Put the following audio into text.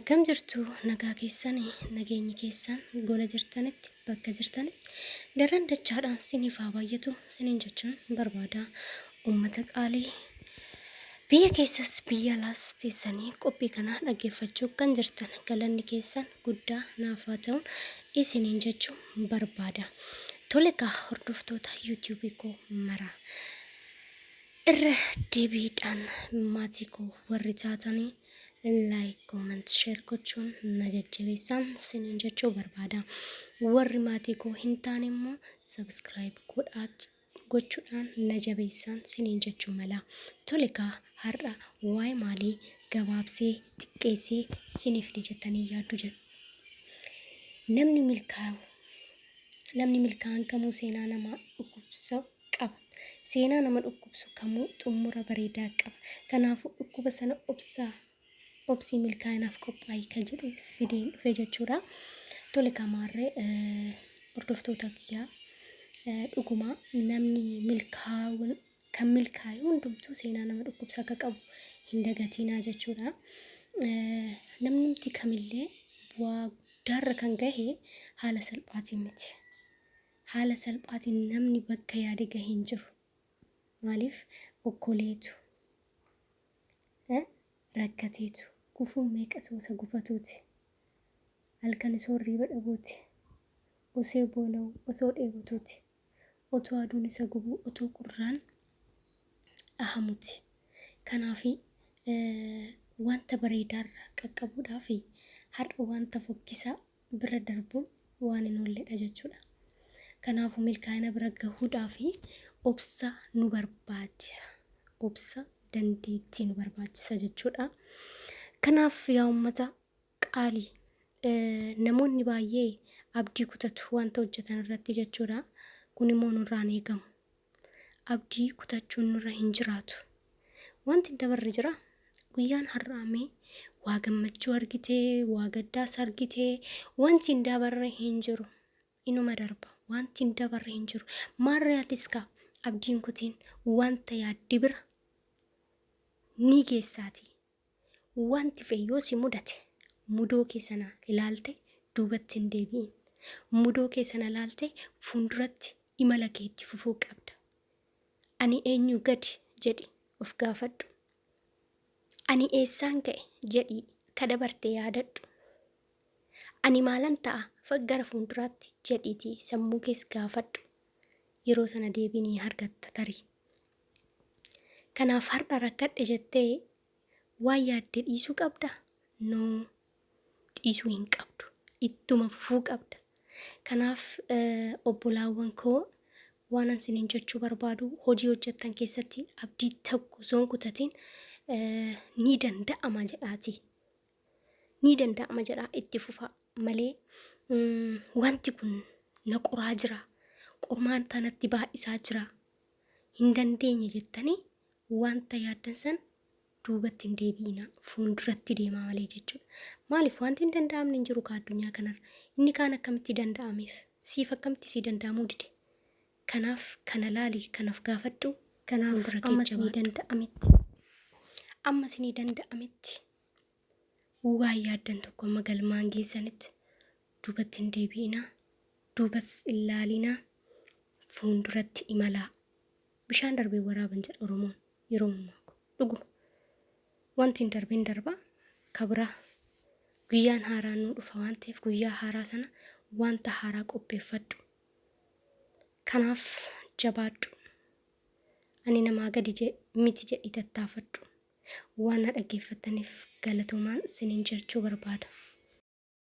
Akkam jirtu nagaa keessani nageenyi keessan gola jirtanitti bakka jirtanitti daran dachaadhaan siniif haa baay'atu siniin jechuun barbaada. Uummata qaalii biyya keessas biyya alaas teessanii qophii kana dhaggeeffachuu kan jirtan galanni keessan guddaa naaf haa ta'uun isiniin jechuun barbaada. Tole kaa hordoftoota YouTube koo mara. Irra deebiidhaan maatii koo warri taatanii like, comment, share gochuun na jajjabeessaan siniin jechuu barbaada. Warri maatii koo hin taane immoo subscribe godhaa gochuudhaan na jabeessaan siniin jechuu mala. Tole kaa har'a waa'ee maalii gabaabsee xiqqeessee siniif fide jettanii yaaddu jedhu. Namni milkaa'u namni milkaa'an kamuu seenaa namaa dhukkubsa qaba. Seenaa nama dhukkubsu kamuu xummura bareedaa qaba. Kanaafuu dhukkuba sana obsaa obsii milkaa'inaaf qophaa'i kan jedhu fideen dhufe jechuudha. Tole kamaarree hordoftoota kiyyaa dhuguma namni milkaa'uun kan milkaa'e hundumtuu seenaa nama dhukkubsa akka qabu hin dagatiinaa jechuudha. Namnumti kamillee bu'aa guddaarra kan gahe haala salphaatiin miti. Haala salphaatiin namni bakka yaade gahe hin jiru. Maaliif okkoleetu, rakkateetu, gufuun meeqa osoo isa gufatuuti. Halkan osoo hirriiba dhabuuti. Osoo beela'u, osoo dheebotuuti. Otoo aduun isa gubuu, otoo qurraan dhahamuti. Kanaafi wanta bareedaarra qaqqabuudhaaf har'a wanta fokkisaa bira darbuun waan hin oolledha jechuudha. Kanaafuu milkaa'ina bira gahuudhaaf obsa nu barbaachisa. Obsa dandeettii nu barbaachisa jechuudha. Kanaaf yaa uummata qaalii namoonni baay'ee abdii kutatu wanta hojjetan irratti jechuudha. Kun immoo nurraa hin eegamu. Abdii kutachuun nurra hin jiraatu. Wanti hin dabarre jira. Guyyaan har'aa mee waa gammachuu argitee, waa gaddaas argitee, wanti hin dabarre hin jiru. Inuma darba. Wanti hin dabarre hin jiru. Maarree atis kaa abdiin kutiin wanta yaadde bira ni geessaatii. Wanti fe'e yoo si mudate mudoo kee sana ilaalte duubatti hin deebi'in. Mudoo kee sana ilaalte fuulduratti imala kee itti fufuu qabda. Ani eenyuu gadi jedhi of gaafadhu. Ani eessaan ka'e jedhii ka dabarte yaadadhu. Ani maalan ta'a gara fuulduraatti jedhiitii sammuu kees gaafadhu. Yeroo sana deebii ni argatta tarii. Kanaaf har'a rakkadhe jettee waan yaadde dhiisuu qabda? No, dhiisuu hin qabdu. Ittuma fufuu qabda. Kanaaf obbolaawwan koo waan an isiniin jechuu barbaadu hojii hojjettan keessatti abdii tokko osoo hin kutatin ni danda'ama jedhaati. Ni danda'ama jedhaa itti fufaa malee wanti kun na qoraa jira. Qormaata natti baay'isaa jira. Hin dandeenye jettanii wanta yaaddan sana duubatti hin deebi'inaa. Fuulduratti deemaa malee jechuudha. Maaliif wanti hin danda'amne hin jiru kaa addunyaa kanarra. Inni kaan akkamitti danda'ameef? Siif akkamitti sii danda'amuu dide? Kanaaf kana laali, kan of gaafadhu. Kanaaf fuuldura kee amma isinii danda'ametti. Amma isinii danda'ametti waan yaaddan tokko amma galmaan geessanitti duubatti hin deebi'inaa. Duubas hin laalinaa. Fuulduratti imalaa. Bishaan darbee waraaban jedha Oromoon yeroo mammaaku. Dhuguma. Wanti hin darbin darba. Kabira guyyaan haaraan nu dhufa waan ta'eef guyyaa haaraa sana wanta haaraa qopheeffadhu. Kanaaf jabaadhu. Ani namaa gadi miti jedhii tattaafadhu. Waan na dhaggeeffattaniif galatoomaan isiniin jechuu barbaada.